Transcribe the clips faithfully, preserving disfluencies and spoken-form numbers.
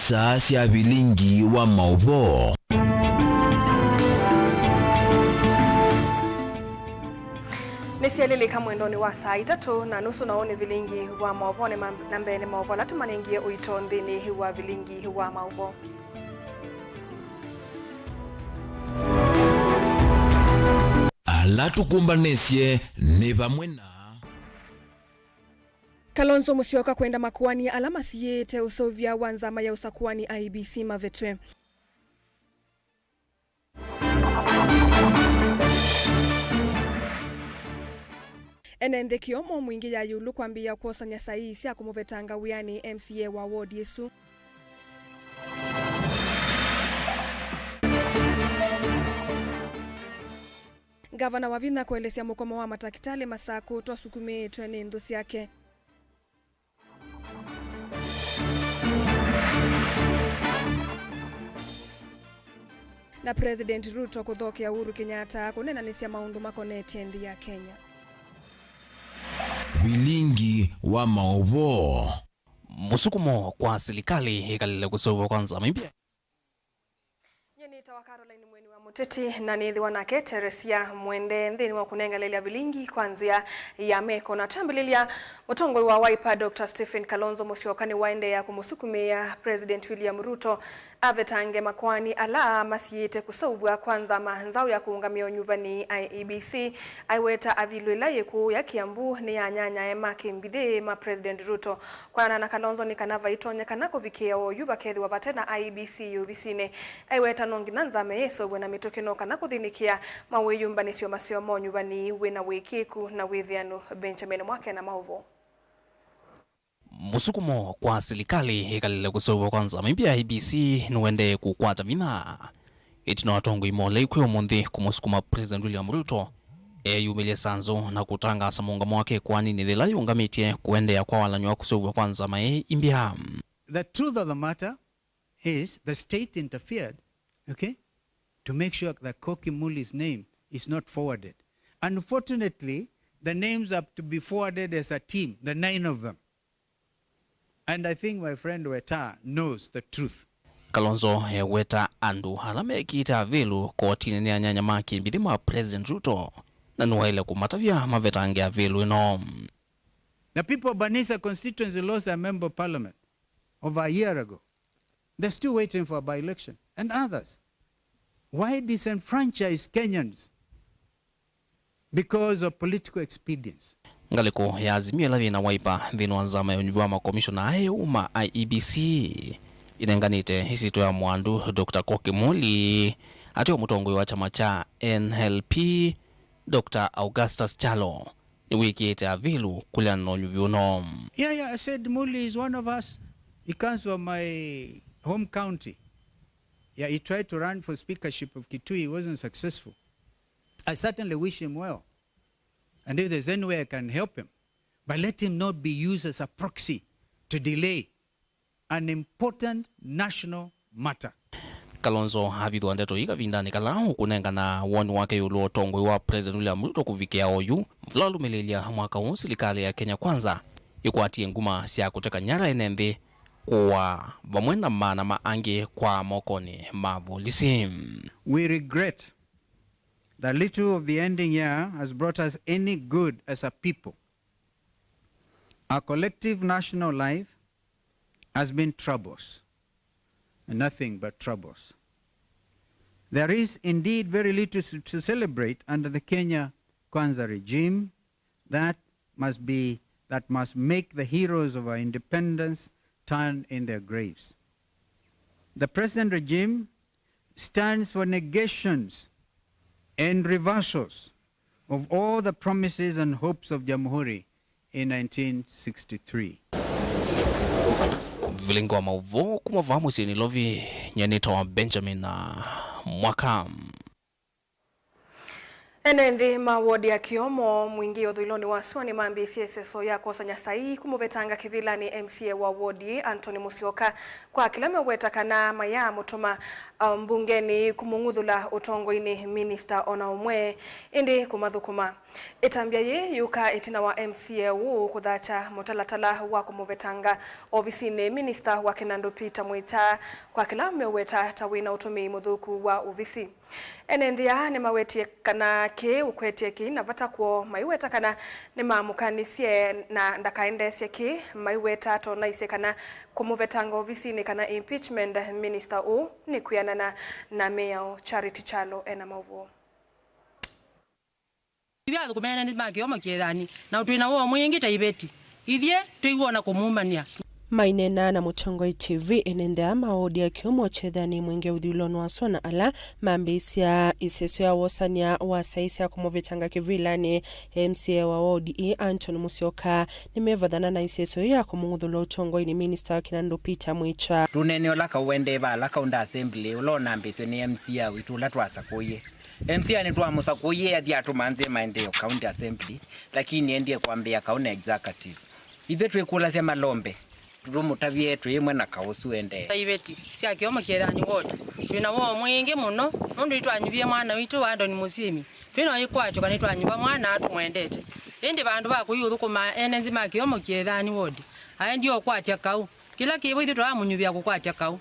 Saa sya vilingi wa maũvoo. Nĩsyelilika mwendonĩ wa saa itatũ na nusu, na ũũ nĩ vilingi wa maũvoo. Nĩ ma-, na mbee nĩ maũvoo ala tũmanengie ũito nthĩnĩ wa vilingi wa maũvoo. Ala tũkũmbanĩsye nĩ vamwe na Kalonzo Musyoka kwenda makoani ala masiĩĩte ũseũvya wa nzama ya ũsakuani I E B C mavetwe. Ene nthĩ kĩomo mwingĩ ya ĩũlũ kwambĩĩa kwosany'a saii sya kũmũvetanga wĩanĩ M C A wa ward ĩsu. Ngavana Wavinya kũelesya mũkomo wa matakĩtalĩ Masakũ twasukumĩĩtwe nĩ nthũ syake. Na President Ruto kũthokea Uhuru Kenyatta kũneenanĩsya maũndũ makonetye nthĩ ya Kenya. Vilingi wa maũvoo. Mũsukumo kwa silikalĩ ĩkalĩle kũseũvw'a kwa nzama imbya. Nyie nĩtawa Caroline Mweni wa Mũteti, na nĩthĩwa nake Teresia Mwende nthĩnĩ wa kũnenganĩlya vilingi kwa nzĩa ya meko. Na twambĩlĩlya, mũtongoi wa Wiper, Doctor Stephen Kalonzo Musyoka, nĩwaendeea kũmũsukumĩĩa President William Ruto avetange makoani ala masiĩĩte kũseũvw'a kwa nzama nzaũ ya kũũngamĩa ũnyuvani, I E B C, aiweta avilũ ĩla yĩ kũũ ya Kiambu nĩ ya anyanyae ma kĩmbithĩ ma President Ruto. Kwanana na Kalonzo, nĩ kana vaitonyekana kũvikĩĩa oyu vakethĩwa vate na I E B C yĩ ovisinĩ. Aiweta no nginya nzama ĩseũvw'e na mĩtũkĩ no kana kũthĩnĩkĩa mawĩyũmbanĩsyo maseo ma ũnyuvani wĩ na wĩkĩĩku na wĩthĩanu. Benjamin Mwake na maũvoo. Mũsukumo kwa silikalĩ ĩkalĩle kũseũvw'a kwa nzama imbya ya I E B C nĩũendee kũkwata vinya. Ĩtina wa atongoi ma ũlei kwĩ ũmũnthĩ kũmũsukuma President William Ruto eyumĩlye sanzũ na kũtangaasa mũũngamo wake ĩkoaninĩ yĩla yĩũngamĩtye kũendeea kwa walany'o wa kũseũvw'a kwa nzama ĩĩ imbya. The truth of the matter is the state interfered, okay, to make sure that Koki Muli's name is not forwarded. Unfortunately, the names are to be forwarded as a team, the nine of them. And I think my friend Weta knows the truth. Kalonzo eweta andũ ala mekĩte avilũ kotinĩ nĩ anyanya ma kĩmbithĩ ma President Ruto, na nĩwaĩle kũmatavya mavetange avilũ ĩno. The people of Banisa constituency lost their member of parliament over a year ago. They're still waiting for a by-election and others. Why disenfranchise Kenyans because of political expedience? Ngalĩko ya Azimio ĩla yĩ na Wiper nthĩnĩ wa nzama ya ũnyuvi wa makomishona aĩ ũma I E B C ĩnenganĩte ĩsyĩtwa ya mwandũ Doctor Koki Muli ateo mũtongoi wa kyama kya N L P, Doctor Augustus Kyalo nĩwĩkĩĩte avilũ kũleana na ũnyuvi ũno. Yeah, yeah, I said Muli is one of us. He comes from my home county. Yeah, he tried to run for speakership of Kitui, he wasn't successful. I certainly wish him well. And if there's any way I can help him, but let him not be used as a proxy to delay an important national matter. Kalonzo avithwa ndeto ii kavindanĩ kala ũkũnengana woni wake ĩũlũ wa ũtongoi wa President William Ruto kũvikĩa oyu, vala ũlũmĩlĩĩlya mwaka ũũ silikalĩ ya Kenya Kwanza ĩkwatie nguma sya kũteka nyara ene nthĩ, kũaa, vamwe na maana ma angĩ kwa mokonĩ ma volisi. We regret that little of the ending year has brought us any good as a people. Our collective national life has been troubles, and nothing but troubles. There is indeed very little to, to celebrate under the Kenya Kwanza regime. That must be, that must make the heroes of our independence turn in their graves. The present regime stands for negations and reversals of all the promises and hopes of Jamhuri in nineteen sixty-three. Vilingi wa maũvoo kuma vaa mũsyĩ Nairobi, nyie nĩtawa Benjamin Mwaka. Ene nthĩ ma ward ya Kĩomo, Mwingĩ ũthũĩlonĩ wa sua nĩmambĩĩsye ĩseso ya kwosany'a saii kũmũvetanga kĩvĩlanĩ M C A wa ward ĩĩ, Anthony Musyoka, kwa kĩla meũweta kana mayaamũtũma, uh, mbungenĩ kũmũng'uthũla ũtongoinĩ minista o na ũmwe, ĩndĩ kũmathũkũma. Ĩtambya yĩĩ yũka ĩtina wa M C A ũũ kũthatya mũtalatala wa kũmũvetanga ovisinĩ minista wa kĩnandũ Peter Mwĩkya kwa kĩla meũweta ta wĩna ũtũmĩi mũthũku wa ovisi. Ene nthĩ aa nĩmawetie kana kĩĩ ũkwetye kĩi na vata kwoo, maiweta kana nĩmamũkanisye na ndakaendeesye kĩĩ, maiweta tonaisye kana kũmũvetanga ovisinĩ kana impeachment minister ũũ nĩ kwĩanana na mĩao. Charity Kyalo ena maũvoo. Ithyĩ athũkũmi ene nthĩ ma kĩomo kĩethani, na twĩ na woo mwingĩ ta iveti. Ithyĩ twĩw'ona kũmumanĩa. Maineena na Mũtongoi T V, ene nthĩ aa ma wodi ya kĩomo kĩethani mwingĩ ũthyũlũlũnĩ wa sua na ala mambĩĩsya isesyo ya wosany'a wa saĩ sya kũmũvetanga kĩvilanĩ M C A wa wodi ii, Anton Musyoka, nĩmevathana na isesyo ii ya kũmũng'uthũla ũtongoinĩ minista wa kĩnandũ Peter Mwĩkya. Tũneenea ũla kaũ ũendee va ala county assembly, ũla ũnambĩĩswe nĩ M C A witũ ũla twasakũie. M C A nĩtwamũsakũie athi atũmanthĩe maendeeo county assembly, lakini endie kwambĩĩa kaũ na executive. Ithyĩ twĩkũlasya malombe, tũmũtavye twĩ ĩmwe na kaũ ũsu ũendee. Ta iveti sya kĩomo kĩethani ward, twĩ na woo mwingĩ mũno, nũndũ nĩtwanyuvie mwana witũ Anthony Mũsyĩmi. Twĩ na ĩkwatyo kana nĩtwanyuva mwana tũmwendete. Ĩndĩ vandũ va kũi ũthũkũma ene nthĩ ma kĩomo kĩethani ward, aendie ũkwatya kaũ. Kĩla kĩvo ithyĩ tũramũnyuvĩa kũkwatya kaũ.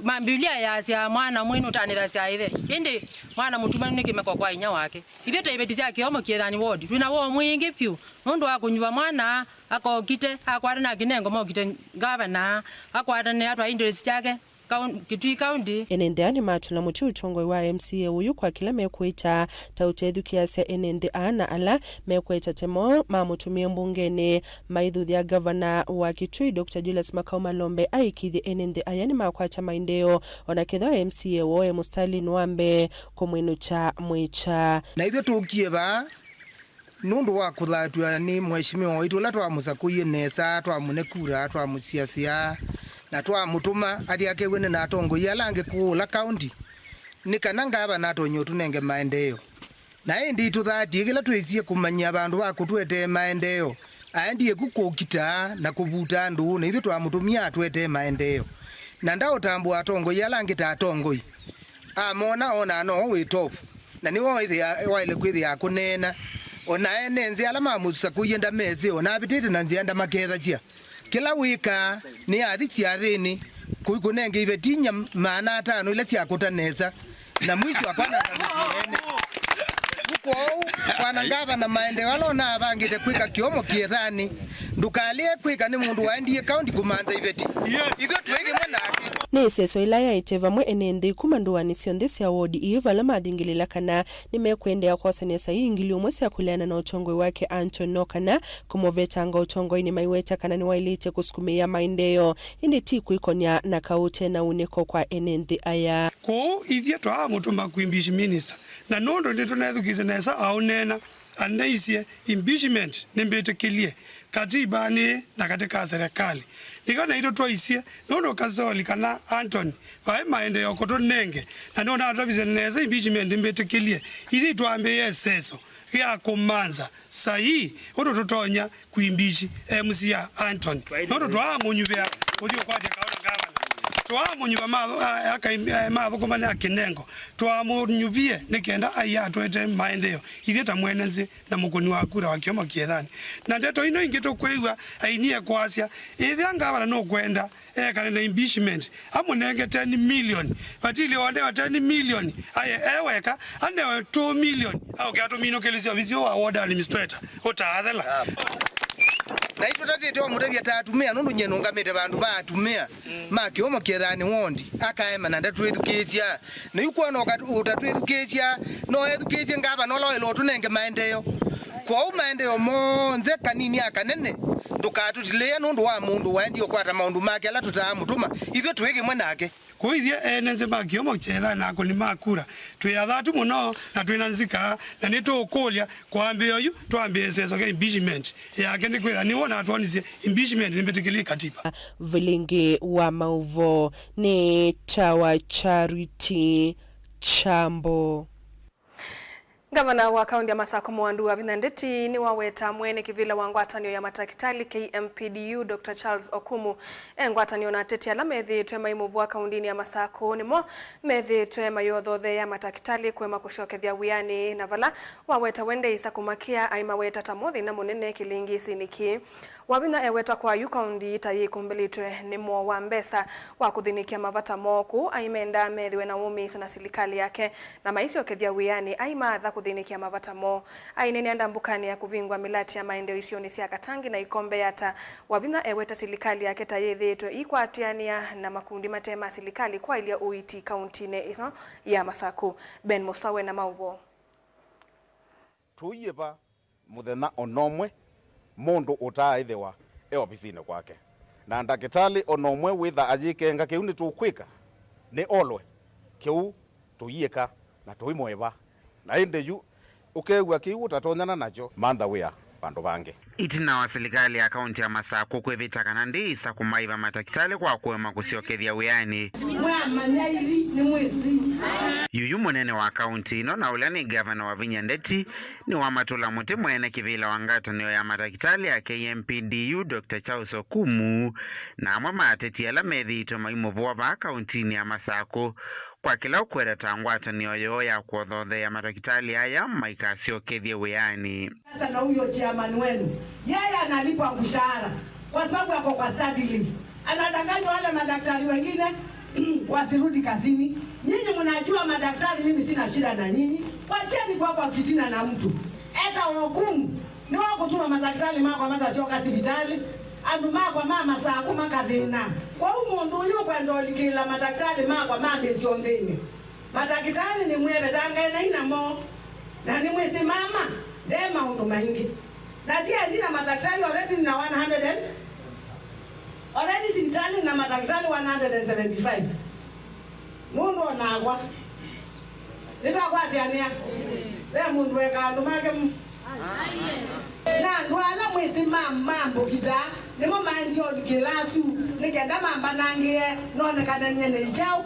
Ma-, Mbivilia yaasya, "Mwana mwĩĩnu ũtanĩthasya ĩthe, ĩndĩ mwana mũtumanu nĩ kĩmeko kwa inyia wake." Ithyĩ ta iveti sya kĩomo kĩethani ward, twĩ na woo mwingĩ vyũ nũndũ wa kũnyuva mwana akokite, akwatana na kĩnengo mokite ngavana, akwatanĩa twa interest syake, kaun-, Kitui County. Ene nthĩ aa nĩmatũla mũtĩ ũtongoi wa M C A ũyũ kwa kĩla mekwĩta ta ũtethukĩĩasya ene nthĩ aa na ala mekweta temo mamũtũmĩe mbungenĩ. Maithuthya ngavana wa Kitui, Doctor Julius Makau Malombe, aĩkĩĩthye ene nthĩ aya nĩmakwata maendeeo, o na kethĩwa M C A woo e mũsitalĩnĩ wa mbee kũmwĩnũkya Mwĩkya. Na ithyĩ tũkie vaa nũndũ wa kũthatw'a nĩ mheshimiwa waitũ ũla twamũsakũie nesa, twamũne kura, twamũsiasya, na twamũtũma athi akew'ane na atongoi ala angĩ kũũ ũla kaũnti, nĩ kana ngavana atonye ũtũnenge maendeeo. Na ĩndĩ itũthatie kĩla twĩsie kũmanyia vandũ va kũtũetee maendeeo, aendie ku kũkita na kũvuta andũ, na ithyĩ twamũtũmie atũetee maendeeo. Na ndaũtambũa atongoi ala angĩ ta atongoi. Amona, onaa no wĩ top, na nĩwe waĩthĩa-, waĩle kwĩthĩa akũneena. O na ene nzĩa ala mamũsakũie ndamesĩ, o na avĩtĩte na nzĩa ndamakethasya. Kĩla wĩkaa nĩ athi syathĩnĩ, kũikũnenge iveti inya maana atano ila syakũta nesa, na mwisho akwananga mĩtĩ ene. Kwoou, kwana ngavana maendeeo ala ũnavangĩte kwĩka kĩomo kĩethanĩ, ndũkalĩe kwĩka nĩ mũndũ waendie kaũnti kũmantha iveti. Yes. Ithyĩ twĩ kĩmwe nake. Nĩ ĩseso ĩla yaĩte vamwe ene nthĩ kuma ndũanĩ syonthe sya wodi ii vala mathingĩlĩla kana nĩmekũendeea kwosany'a saii ngili ũmwe sya kũleana na ũtongoi wake Anton, no kana kũmũvetanga ũtongoinĩ maiweta kana nĩwaĩlĩte kũsukumĩĩa maendeeo, ĩndĩ ti kwĩkonya na kaũ ũte na unĩko kwa ene nthĩ aya. Kwoou ithyĩ twaamũtũma kwĩ impeach minister, na nũndũ nĩtũneethukĩĩsye nesa aũneena, aneisye, "Impeachment nĩmbĩtĩkĩlye katibanĩ na katĩ ka serikali." Nĩkyo naitũ twaisye, nũndũ Kasoli kana Anthony vaĩ maendeeo kũtũnenge, na nũndũ atũtavisye nesa, "Impeachment nĩmbĩtĩkĩlye." Ithyĩ twambĩĩe ĩseso ya kũmantha saii ũndũ tũtonya kwimbichi M C A Anthony. Nũndũ twaamũnyuvĩa kũthi ũkwatya kaũ na ngavana. Twaamũnyuva ma-, a-, aka-, a-, mathũkũma na kĩnengo. Twaamũnyuvie nĩ kenda aiatwete maendeeo ithyĩ ta mwene nthĩ na mũkũni wa kura wa kĩomo kĩethani. Na ndeto ino ingĩ tũkwĩw'a ainie kwasya, ĩthĩa ngavana nũkwenda ekane na impeachment, amũnenge ten million. Vatili onewa ten million, aye e weka, anewe two million, aũke atũminũkĩlĩsye ovisi ũũ wa ward administrator, ũtaathela. Na itũtatĩte wamũtavya ta atumĩa, nũndũ nyie nũngamĩte vandũ va atumĩa ma kĩomo kĩethani wondi, akaema na ndatwĩthukĩĩsya. Na yu kwona ũka-, ũtatwĩthukĩĩsya, no ethukĩĩsye ngavana ũla waĩle ũtũnenge maendeeo. Kwoou maendeeo monthe, kanini a kanene, ndũkatũtilĩĩa nũndũ wa mũndũ waendie ũkwata maũndũ make ala tũtaamũtũma. Ithyĩ twĩ kĩmwe nake. Kũu ithyĩ ene nthĩ ma kĩomo kĩethani na akũni ma kura, twĩ athatu mũno na twĩ na nzika, na nĩtũũkũlya kwambĩĩa yu twambĩĩe ĩseso kya impeachment yake, nĩkwĩthĩwa nĩwe ũnatwonisye impeachment nĩmbĩtĩkĩlye katiba. Vilingi wa maũvoo nĩ Tawa Charity Kyambo. Ngavana wa kaunti ya Masakũ Mwandũ Wavinya Ndeti nĩwaweta mwene kĩvĩla wa ngwatanĩo ya matakĩtalĩ K M P D U, Doctor Charles Okumu, e ngwatanĩo na ateti ala methĩĩtwe maimũvũa kauntinĩ ya Masakũ nĩmo methĩĩtwe mayĩothootheea matakĩtalĩ kũema kũsyokethya wĩanĩ, na vala waweta we ndeĩsa kũmakĩa, aimaweta ta mo thĩna mũnene kĩlĩngĩsinĩ kĩĩ. Wavinya eweta kwa yu kaunti ta yĩkũmbĩlĩtwe nĩ mũo wa mbesa wa kũthĩnĩkĩa mavata moo kũu, aimendaa methĩwe na wũmĩĩsyo na silikalĩ yake, na maisyokethya wĩanĩ, aimaatha kũthĩnĩkĩa mavata moo. Aineenea ndambũkanĩ ya kũvingũa mĩlatĩ ya maendeeo isionĩ sya Katangi na Ikombe Yatta, Wavinya eweta silikalĩ yake ta yĩthĩĩtwe ĩikwatĩanĩa na makundi mate ma silikalĩ kwaĩlya ũiiti kauntinĩ ĩno ya Masakũ. Ben Mũsawe na maũvoo. Tũiĩva mũthenya o na ũmwe mũndũ ũtaaĩthĩwa e ovisinĩ kwake. Na ndakĩtalĩ o na ũmwe wĩtha ayĩkenga kĩu nĩtũkwĩka, nĩ olwe, kĩu tũiĩka na tũimũĩva. Na ĩndĩ yu ũkew'a kĩu ũtatonyana nakyo, mantha wĩa vandũ vangĩ. Ĩtina wa silikalĩ ya kaunti ya Masakũ kwĩvĩta kana ndĩĩsa kũmaĩva matakĩtalĩ kwa kũema kũsyokethya wĩanĩ, mwamanya ithi nĩ mwĩsĩ. Yuyu mũnene wa kaunti ĩno na ũla nĩ ngavana Wavinya Ndeti nĩwamatũla mũtĩ mwene kĩvĩla wa ngwatanĩo ya matakĩtalĩ ya K M P D U, Doctor Charles Okumu, na amwe ma ateti ala methĩĩtwe maimũvũa vaa kauntinĩ ya Masakũ kwa kĩla ũkweta ta ngwatanĩo yoo ya kũothootheea matakĩtalĩ aya maikasyokethye wĩanĩ. Sasa na huyo chairman wenu, yeye analipwa mshahara kwa sababu ako kwa study leave. Anadanganya wale madaktari wengine wasirudi kazini. Nyinyi mnajua madaktari, mimi sina shida na nyinyi. Wacheni kuwapa fitina na mtu. Eta Okumu nĩwe ũkũtuma matakĩtalĩ makwa matasyoka sivitalĩ, andũ makwa ma Masakũ makathĩna. Kwoou mũndũ ũyũ ũkwenda ũlikĩla matakĩtalĩ makwa ma mĩsyĩ nthĩnĩ. Matakĩtalĩ nĩmwĩe vetangae nai namo, na nĩmwĩsĩ mama nde maũndũ maingĩ. Na ti eni na matakĩtalĩ already nĩ na one hundred and, already sivitalĩ na matakĩtalĩ one hundred and seventy-five. Nũndũ o nakwa nĩtwakwatĩanĩa. Ve mũndũ weka andũ make mu-, na andũ ala mwĩsĩ ma, ma mbũkita nĩmo maendie ũlikĩla asu nĩ kenda mambanangĩe, nonekane nyie nĩ kyaũ,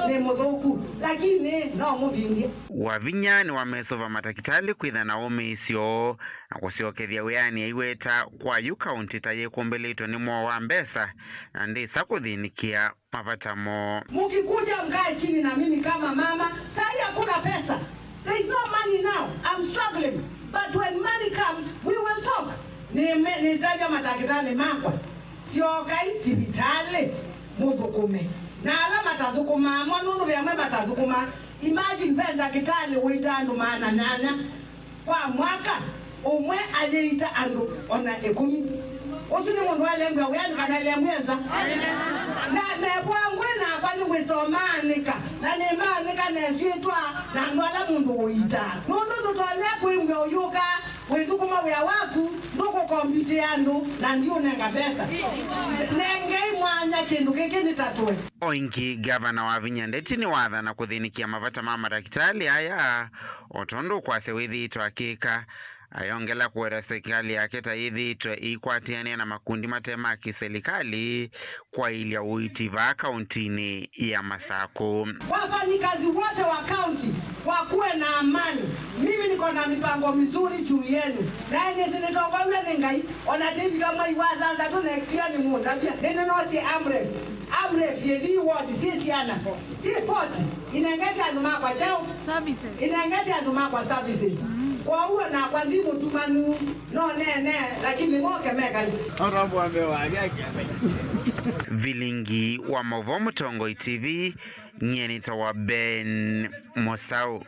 nĩ mũthũku, lakini no mũvindye. Wavinya nĩwamesũva matakĩtalĩ kwĩtha na ũmĩĩsyo na kũsyokethya wĩanĩ aiweta kwa yu kaunti ta yĩkũmbĩlĩtwe nĩ mũo wa mbesa na ndĩsa kũthĩnĩkĩa mavata moo. Mkikuja mkae chini na mimi kama mama, sahi hakuna pesa. There is no money now. I'm struggling. But when money comes, we will talk. Nime-, nĩtavya matakĩtalĩ makwa, syokai sivitalĩ mũthũkũme. Na ala matathũkũmaa mo, nũndũ ve amwe matathũkũmaa. Imagine ve ndakĩtalĩ ũitaa andũ maana nyanya. Kwa mwaka ũmwe ayĩita andũ o na ĩkũmi. Ũsu nĩ mũndũ walembw'a wĩanĩ kana alembw'e nza? Na mevwa ngwĩ nakwa nĩwĩsa ũmaanĩka, na nĩmaanĩka nesyĩtwa na andũ ala mũndũ ũitaa. Nũndũ ndũtonya kwĩmbw'a ũyũka wĩthũkũma wĩa waku, ndũkũkombitĩa andũ na ndiũnenga mbesa. Nengei mwanya kĩndũ kĩkĩ nĩtatwe. O ĩngĩ, Ngavana Wavinya Ndeti nĩwathana kũthĩnĩkĩa mavata ma matakĩtalĩ aya, o tondũ ũkwasya wĩthĩĩtwe akĩka. Ayongela kũweta silikalĩ yake ta yĩthĩĩtwe ĩikwatĩanĩa na makundi mate ma kĩsilikalĩ kwaĩlya ũiiti vaa kauntinĩ ya Masakũ. Wafanyikazi wote wa kaunti wakuwe na amani. Mimi niko na mipango mizuri juu yenu. Na nĩsĩ nĩtongoew'e nĩ Ngai, o na tĩvika mwei wa thanthatũ next year nĩmũndavya. Nĩnĩnosie AMREF. AMREF yĩthi ward syĩ siana, syĩ forty, inengete andũ makwa kyaũ? Services. Inengete andũ makwa services. Mm. Kwoou o nakwa ndi mũtumanu, no nene, lakini moke mekale. Vilingi wa maũvoo Mũtongoi T V, nyie nĩtawa Ben Mũsaũ.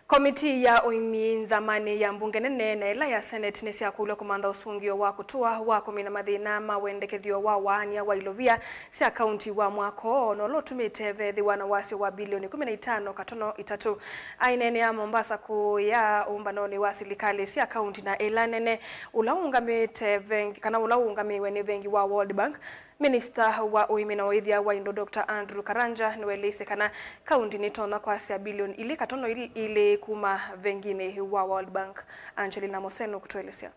Komitii ya ũĩmi nthamanĩ ya mbunge nene na ĩla ya Senate nĩsyakũlw'a kũmantha ũsũngĩo wa kũtũa wa kũmina mathĩna ma wendekethyo wa waania wa ilovia sya kaunti wa mwaka ũũ, na ũla ũtumĩte vethĩwa na wasyo wa bilioni kũmi na itano katono itatũ. Aineenea Mombasa kũya ũmbanonĩ wa silikalĩ sya kaunti na ĩla nene, ũla ũũngamĩte vengi, kana ũla ũũngamĩwe nĩ vengi wa World Bank, Minista wa ũĩmi na ũĩthya wa indo, Doctor Andrew Karanja, nĩwaelesye kana kaunti nĩtonya kwasya bilioni ilĩ katono ilĩ kuma venginĩ wa World Bank. Angelina Moseno kũtũelesya.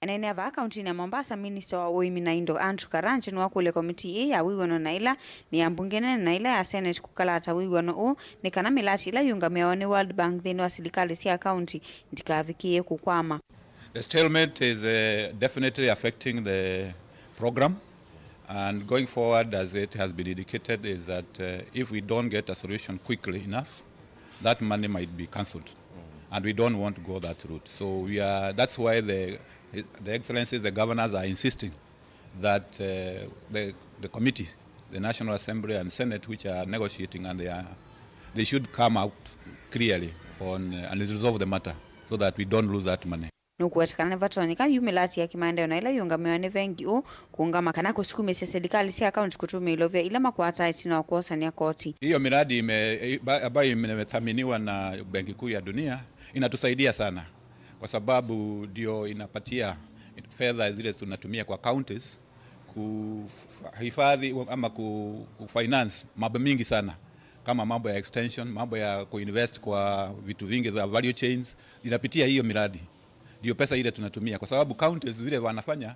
Aneenea vaa kauntinĩ ya Mombasa, minista wa ũĩmi na indo Andrew Karanja nĩwakũlya komitii ĩĩ ya wĩw'ano na ĩla nĩ ya mbunge nene na ĩla ya Senate kũkalata wĩw'ano ũũ nĩ kana mĩlati ĩla yĩũngamĩawa nĩ World Bank nthĩnĩ wa silikalĩ sya kaunti ndikavikĩĩe kũkwama. The stalemate is, uh, definitely affecting the program, and going forward, as it has been indicated, is that, uh, if we don't get a solution quickly enough, that money might be cancelled, and we don't want to go that route. So we are, that's why the, the Excellencies, the governors are insisting that, uh, the, the committee, the National Assembly and Senate, which are negotiating, and they are, they should come out clearly on, uh, and resolve the matter so that we don't lose that money. Nũkũweta kana nĩvatonyeka yu mĩlati ya kĩmaendeeo na ĩla yĩũngamĩawa nĩ vengi ũũ kũũngama kana kũsukumĩsya silikalĩ sya kaunti kũtũmĩa ilovia ila makwataa ĩtina wa kwosany'a koti. Hiyo miradi ime-, ba-, ambayo imethaminiwa na Benki Kuu ya Dunia inatusaidia sana, kwa sababu ndio inapatia fedha zile tunatumia kwa counties kuhifadhi ama ku-, kufinance mambo mingi sana, kama mambo ya extension, mambo ya kuinvest kwa vitu vingi vya value chains, inapitia hiyo miradi. Ndio pesa ile tunatumia, kwa sababu counties vile wanafanya,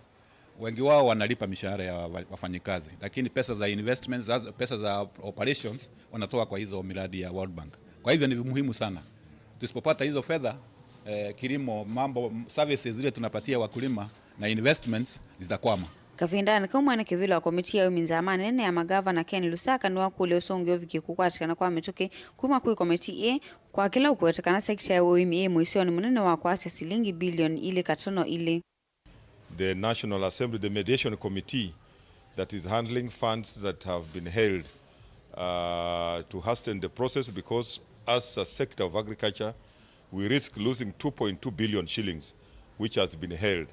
wengi wao wanalipa mishahara ya wa-, wafanyikazi, lakini pesa za investments, za, pesa za operations wanatoa kwa hizo miradi ya World Bank. Kwa hivyo ni muhimu sana, tusipopata hizo fedha, eh, kilimo, mambo, services zile tunapatia wakulima na investments zitakwama. Kavindanĩ kau, mwene kĩvĩla wa komitii ya ũĩmi nzamanĩ nene ya magavana Ken Lusaka nĩwakũlya ũsũngĩo ũvikie kũkwatĩkana kwa mĩtũkĩ kuma kwĩ komitii ĩĩ kwa kĩla ũkũweta kana sekita ya ũĩmi ĩ mũisyonĩ mũnene wa kwasya silingi bilioni ilĩ katono ilĩ. The National Assembly, the mediation committee that is handling funds that have been held, uh, to hasten the process, because as a sector of agriculture, we risk losing two point two billion shillings, which has been held.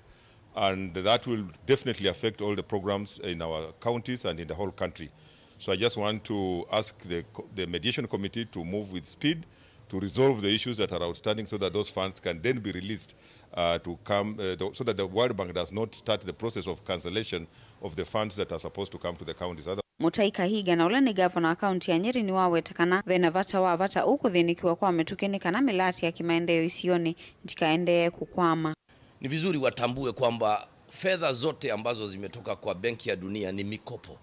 And that will definitely affect all the programs in our counties and in the whole country. So I just want to ask the co-, the mediation committee to move with speed to resolve the issues that are outstanding so that those funds can then be released, uh, to come, uh, the, so that the World Bank does not start the process of cancellation of the funds that are supposed to come to the counties. Other- Mutai Kahiga, na ũla nĩ gavana wa kaunti ya Nyeri, nĩwaweta kana vena vata wa vata ũkũthĩnĩkĩwa kwa mĩtũkĩ nĩ kana mĩlati ya kĩmaendeeo isionĩ ndikaendee kũkwama. Ni vizuri watambue kwamba fedha zote ambazo zimetoka kwa Benki ya Dunia ni mikopo,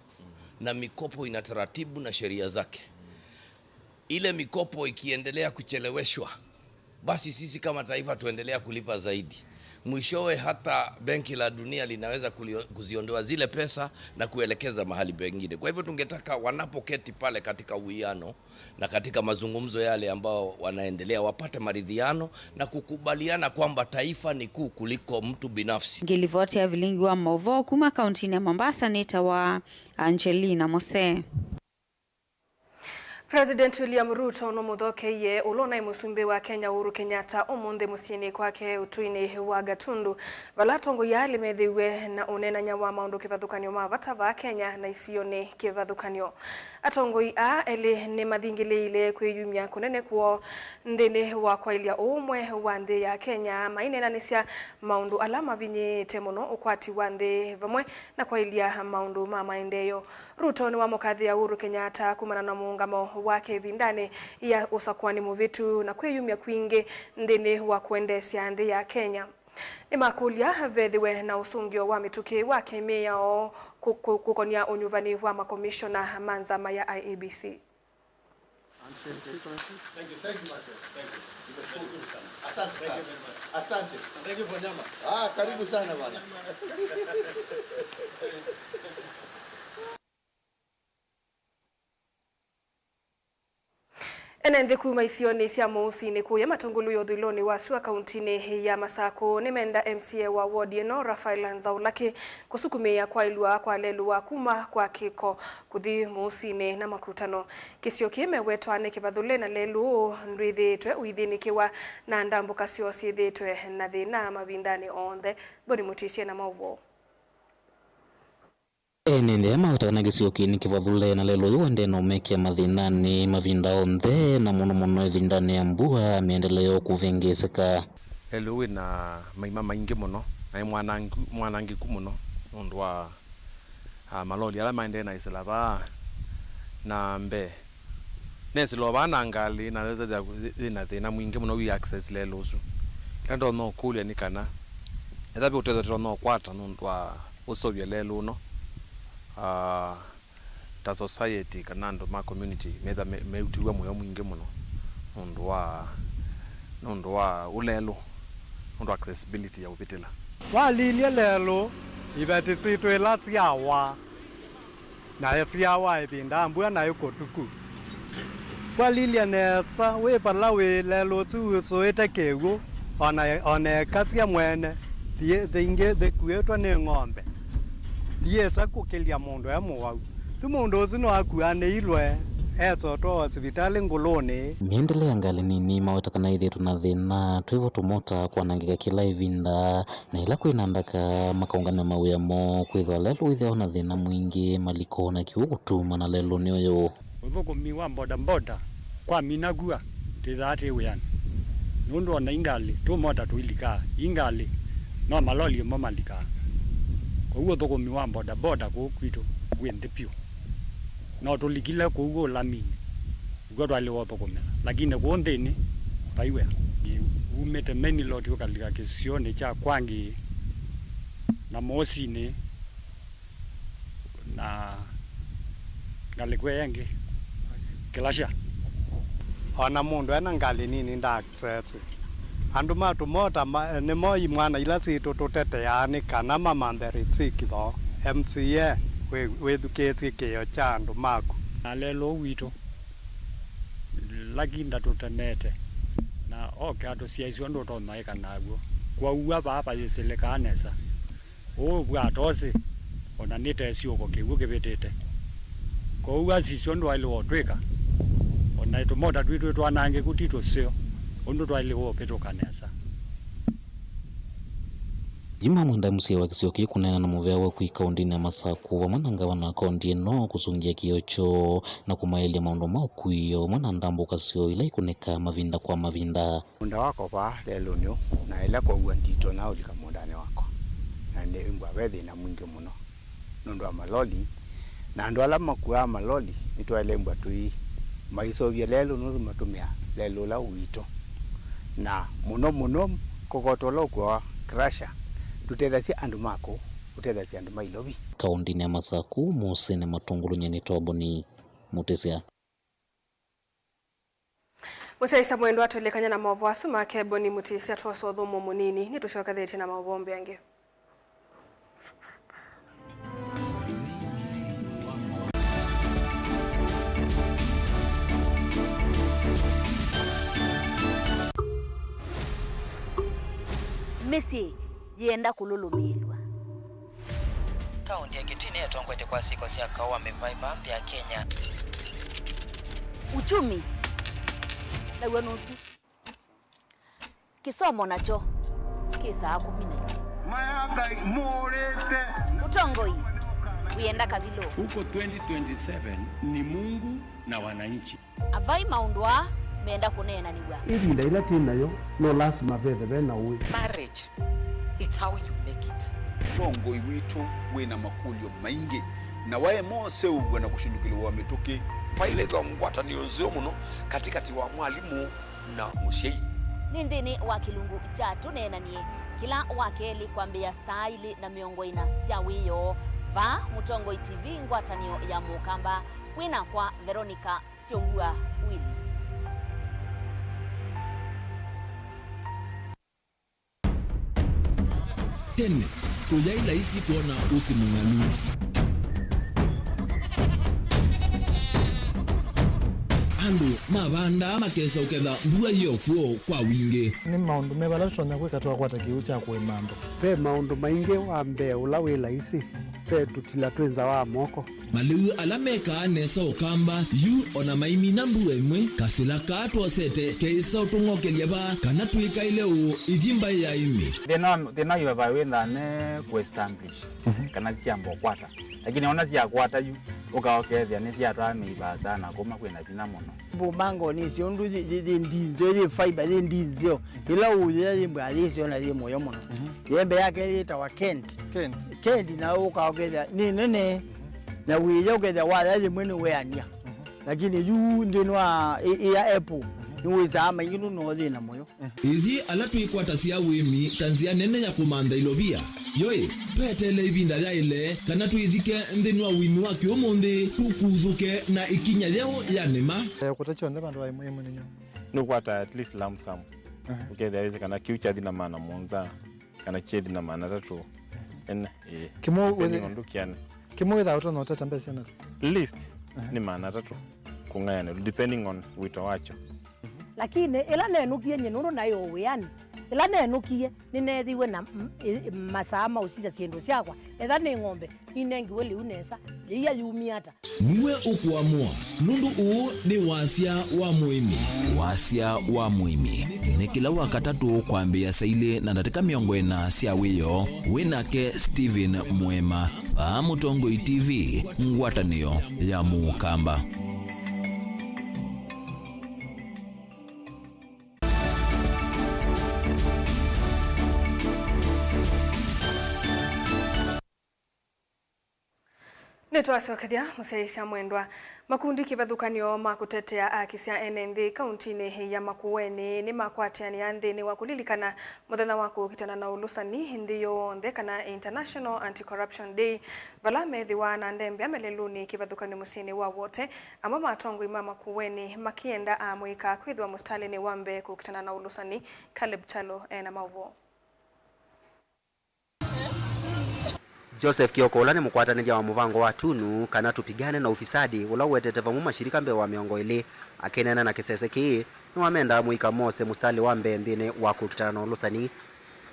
na mikopo ina taratibu na sheria zake. Ile mikopo ikiendelea kucheleweshwa, basi sisi kama taifa tuendelea kulipa zaidi. Mwishowe hata Benki la Dunia linaweza kulio-, kuziondoa zile pesa na kuelekeza mahali pengine. Kwa hivyo tungetaka wanapoketi pale katika uwiano na katika mazungumzo yale ambao wanaendelea, wapate maridhiano na kukubaliana kwamba taifa ni kuu kuliko mtu binafsi. Ngĩlivoti ya vilingi wa maũvoo kuma kauntinĩ ya Mombasa nĩtawa Angelina Mose. President William Ruto nũmũthokeie ũla ũnaĩ mũsumbĩ wa Kenya Uhuru Kenyatta ũmũnthĩ mũsyĩnĩ kwake ũtũinĩ wa Gatundu, vala atongoi aa elĩ methĩiwe na ũneenany'a wa maũndũ kĩvathũkany'o ma vata vaa Kenya na isionĩ kĩvathũkany'o. Atongoi aa elĩ nĩmathingĩlĩĩile kwĩyumya kũnene kwoo nthĩnĩ wa kwaĩlya ũũmwe wa nthĩ ya Kenya, maineenanĩsya maũndũ ala mavinyĩĩte mũno ũkwati wa nthĩ vamwe na kwaĩlya maũndũ ma maendeeo. Ruto nĩwamũkathĩa Uhuru Kenyatta kumana na mũũngamo wake ĩvindanĩ ya ũsakũani mũvĩtu na kwĩyumya kwingĩ nthĩnĩ wa kũendeesya nthĩ ya Kenya. Nĩmakũlya vethĩwe na ũsũngĩo wa mĩtũkĩ wa kĩmĩao kũ-, kũ-, kũkonia ũnyuvani wa makomishona ma nzama ya I E B C. Thank you, thank you, my friend. Thank you. Nimeshukuru sana. Asante sana. Thank you very much. Asante. Thank you for nyama. Ah, karibu sana bwana. Ene nthĩ kuma isionĩ sya mũusinĩ kũya Matũngũlũ ya ũthũĩlonĩ wa sua kauntinĩ ya Masakũ nĩmenda M C A wa ward ĩno, Raphael Nthaulaki, kũsukumĩĩa kwaĩlw'a kwa lelũ wa kuma kwa kĩko kũthi mũusinĩ na makutano. Kĩsio kĩĩ mewetwa nĩ kĩvathũle na lelũ ũũ ndwĩthĩĩtwe ũithĩnĩkĩwa na ndambũka syoo syĩthĩĩtwe na thĩna mavindanĩ onthe. Boni Mũtĩsye na maũvoo. Ene nthĩ aya maweta kana kĩsio kĩĩ nĩ kĩvathũle na lelũ ũyũ ũendee na ũmekĩa mathĩnanĩ mavinda onthe, na mũno mũno ĩvindanĩ ya mbua mĩendele yoo kũvĩngĩĩsĩka. Lelũ wĩ na maima maingĩ mũno, na nĩ mwanangu-, mwanangĩku mũno nũndũ wa, ah, maloli ala maendee na ĩsĩla vaa na mbee. Nesĩla o vaa na ngalĩ, na yĩ na thĩna mwingĩ mũno wĩ access lelũ ũsu. Kĩla ndonya ũkũlya nĩ kana Ethĩwa ve ũtethyo tũtonya ũkwata nũndũ wa ũseũvya lelũ ũno, ah, ta society kana andũ ma community metha me- meũtiw'a mũyo mwingĩ mũno nũndũ wa, nũndũ wa ũlelũ, nũndũ wa accessibility ya ũvĩtĩla. Walilye lelũ, iveti sitũ ila syawa na syawa ĩvinda mbua na ĩkũtuku. Kwalilye nesa, wĩ vala wĩ, lelũ ũsu wusũĩte kĩw'ũ, o na, o na ekasya mwene, thiĩ, thĩngĩ thĩkuĩtwe nĩ ng'ombe. Thiĩsa kũkĩlya mũndũ e mũwau. Ti mũndũ ũsu nĩwakuanĩilwe, esotwa o sivitalĩ Ngũlũnĩ. Mĩendele ya ngalĩ nini maweta kana ĩthĩĩtwe na thĩna, twĩvo tũmota kwanangĩka kĩla ĩvinda, na ĩla kwĩ na ndaka makaũngany'a mawĩa moo, kwĩthwa lelũ wĩthĩawa na thĩna mwingĩ maliko na kĩw'ũ kũtuma na lelũnĩ ũyũ. Ũthũkũmi wa bodaboda kwamina kw'a, twĩthaa twĩ wĩanĩ, nũndũ o na i ngalĩ tũmota tũilikaa, i ngalĩ no maloli mo malikaa. Kwoou ũthũkũmi wa bodaboda kũu kwitũ wĩ nthĩ vyũ. No tũlikile kũu ũlaminĩ, nĩkw'o twaĩlĩwe ũthũkũmĩla, lakini kũu nthĩnĩ vai wĩa. Umĩte Main Road ũkalika kĩsionĩ kya Kwangi na Mosinĩ na ngalĩko ĩngĩ Kĩlasya. O na mũndũ ena ngalĩ nini ndaaksesi. Andũ ma tũmota ma- nĩmo imwana ila sitũ tũteteaa nĩ kana mamanthe rĩsiki thoo. M C A wĩ- wĩthukĩĩsye kĩĩo kya andũ maku. Na lelũ witũ, laki ndatũtemete, na oke atũsyaisye ũndũ ũtonya ĩka naw'o. Kwauwa vaa vayĩsĩlĩkaa nesa. Ũũ vwatosĩ, o na nĩ ta ĩsyũko kĩw'ũ kĩvĩtĩte. Kwoou asisya ũndũ waĩlĩwa ũtwĩka, o na tũmota twitũ twanangĩku ti tũseo ũndũ twaĩlĩwa ũvĩtũka nesa. Juma Mwenda, M C A wa kĩsio kĩu, kũneena na mũvea wa ũkui kaũndĩnĩ ya Masaku vamwe na ngavana wa kaũndĩ ĩno kũsũngĩa kĩĩo kyoo na kũmaĩlya maũndũ ma ũkui o vamwe na ndambũka syoo ila ikũnĩkaa mavinda kwa mavinda. Mũũnda wakwa vaa lelũnĩ ũũ, na ĩla kwaua nditonya ũlika mũũndanĩ wakwa, na nĩmbwa ve thĩna mwingĩ mũno nũndũ wa maloli, na andũ ala makuaa maloli nĩtwaĩle mbwa tũi maisũvya lelũ nũndũ matũmĩa lelũ ũla witũ, na mũno mũno kokoto ũla ũkuawa crusher ndũtethasya andũ ma kũũ, ũtethasya andũ ma Ilovi. Kaũndĩnĩ ya Masaku, Mũsene Matũngũlũ, nyie nĩtawa Boni Mũtĩsya. Mũsyaĩĩsya mwendwa, tũlĩkany'a na maũvoo asu make Boni Mũtĩsya, twosa ũthũmũo mũnini, nĩtũsyokethĩtye na maũvoo mbee angĩ. Mĩsyĩ yĩenda kũlũlũmĩĩlw'a. Kaũntĩ ya Kitui nĩyo ĩtongoetye kwa syĩko sya kaũ wa mĩvaĩva nthĩ ya Kenya. Uchumi naw'o nũsu. Kĩsomo nakyo kĩ saa kũmi na imwe. Maya Ngai mũũrĩte. Ũtongoi wĩenda kavilũ. Huko twenty twenty-seven ni Mungu na wananchi. Avai maũndũ aa menda kũneenanĩw'a. Ĩvinda yĩla twĩ nayo, no lasima vethe ve na ũĩ. Marriage, it's how you make it. Ũtongoi witũ wĩ na makũlyo maingĩ, na waema ũseũvw'a na kũshũlũkĩlĩw'a mĩtũkĩ. Vailethwa ngwatanĩo nzeo mũno katĩkatĩ wa mwalimũ na mũsyai. Nĩ nthĩnĩ wa kĩlungu kya Tũneenanie, kĩla wa kelĩ kwambĩĩa saa ilĩ na mĩongo ĩna sya wĩoo. Vaa Mũtongoi T V, ngwatanĩo ya Mũkamba, kwĩ nakwa Veronica Syombua Willy. Tene, kũyaĩ laisi kwona ũsĩ mũng'alu. Andũ mavandaa makesa ũketha mbua yo kwoo kwa wingĩ. Nĩ maũndũ meva ala tũtonya kwĩka twakwata kĩw'ũ kya kũĩma andũ? Ve maũndũ maingĩ. Wa mbee ũla wĩ laisi, ve tũtila twĩ nza wa moko. Malĩu ala mekaa nesa Ũkamba yu o na maimina mbua ĩmwe, kasĩla kaa twosete keĩsa ũtũng'okelya vaa kana twĩkaĩle ũũ ithi mbaĩ ya ĩmĩ. Thĩna, thĩna wĩ va wĩ nthane kũ establish, mhm, kana syamba ũkwata. Lakini ona syakwata yu, ũka ũkethĩa nĩsyatwaa mĩivaa sana kuma kwĩna vinya mũno. Mbũmango nĩsyo ũndũ yĩ, yĩ, yĩ ndinzeo, yĩ fiber, yĩ ndinzeo. Ĩla ũyĩa yĩ mbwa yĩsyo na yĩ mũyo mũno. Mhm. Yembe yake yĩtawa Kent. Kent. Kent na ũka ũkethĩa nĩ nene. Na wĩya ũkethĩa waya yĩmwe nĩ weania. Mhm. Lakini yu nthĩnĩ wa ĩ- ĩya apple. Mhm. Nĩwĩsaa maingĩ nũndũ no ũthĩna mũyo. Ithyĩ ala twĩkwatasya ũĩmi ta nzĩa nene ya kũmantha ilovia, yo-ĩ, tweteele ĩvinda yaĩle kana twĩthike nthĩnĩ wa ũĩmi wa kĩũmũnthĩ, tũkuthũke na ĩkinya yeũ ya nĩma. Eh, kũta kyonthe vandũ va ĩmwe ĩmwe nĩ nyũmba. Nũkwata at least lump sum. Aha. Ũkethĩa wĩsĩ kana kĩu kyathi na maana mũonza, kana kyethi na maana atatũ. Ene, ĩĩ. Kĩmwe depending wĩthĩ-, on ndũkiane. Kĩmwe wĩthaa ũtonya ũtata mbesa na? Least, aha, nĩ maana atatũ kũng'ayanĩlwa, depending on wĩto wakyo. Lakini ĩla nenũkie nyie nũndũ naĩ o wĩanĩ, ĩla nenũkie nĩneethĩiwe na m-, ĩ-, masaa ma ũsisya syĩndũ syakwa. Etha nĩ ng'ombe, ninengiwe lĩu nesa, yĩia yumie ata? Nue ũkũamũa, nũndũ ũũ nĩ Wasya wa Mũĩmi. Wasya wa Mũĩmi nĩ kĩla Wakatatũ kwambĩĩa saa ilĩ na ndatĩka mĩongo ĩna sya wĩoo, wĩ nake Stephen Mwema, vaa Mũtongoi T V, ngwatanĩo ya Mũkamba. Nĩtwasyokethya, mũsyaĩĩsya mwendwa. Makundi kĩvathũkany'o ma kũtetea aki sya ene nthĩ kauntinĩ ya Makueni nĩmakwatĩanĩa nthĩnĩ wa kũlilikana mũthenya wa kũkitana na ũlũsani nthĩ yonthe, kana International Anti-Corruption Day, vala methĩwa na ndembea melelũnĩ kĩvathũkany'o mũsyĩnĩ wa Wote, amwe ma atongoi ma Makueni makĩenda amũika kwĩthĩwa mũsitalĩnĩ wa mbee kũkitana na ũlũsani. Caleb Kyalo ena maũvoo. Joseph Kioko, ũla nĩ mũkwatanĩthya wa mũvango wa Tunu, kana Tupigane na Ufisadi, ũla ũwetete vamwe mashirika mbee wa mĩongo ĩlĩ, akĩneena na kĩsese kĩĩ, nĩwamendaa amũika mose mũsitalĩ wa mbee nthĩnĩ wa kũkitana na ũlũsani.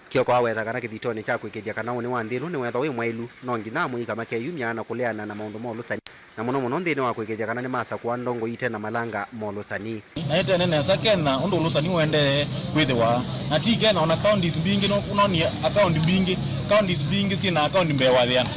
Kioko aweta kana kĩthitonĩ kya kũĩkĩĩthya kana ũnĩ wa nthĩ ĩno nĩwethwa wĩ mwaĩlu, no nginya amũika makeyumya na kũleana na maũndũ ma ũlũsani. Na mũno mũno nthĩnĩ wa kũĩkĩĩthya kana nĩmasakũa ndongoi ite na malanga ma ũlũsani. Na ĩtene nesa kena ũndũ ũlũsani ũendee kwĩthĩwa, na ti kena, ona counties mbingĩ, no, no nĩ akaunti mbingĩ, counties mbingĩ syĩ na akaunti mbee wa thĩana.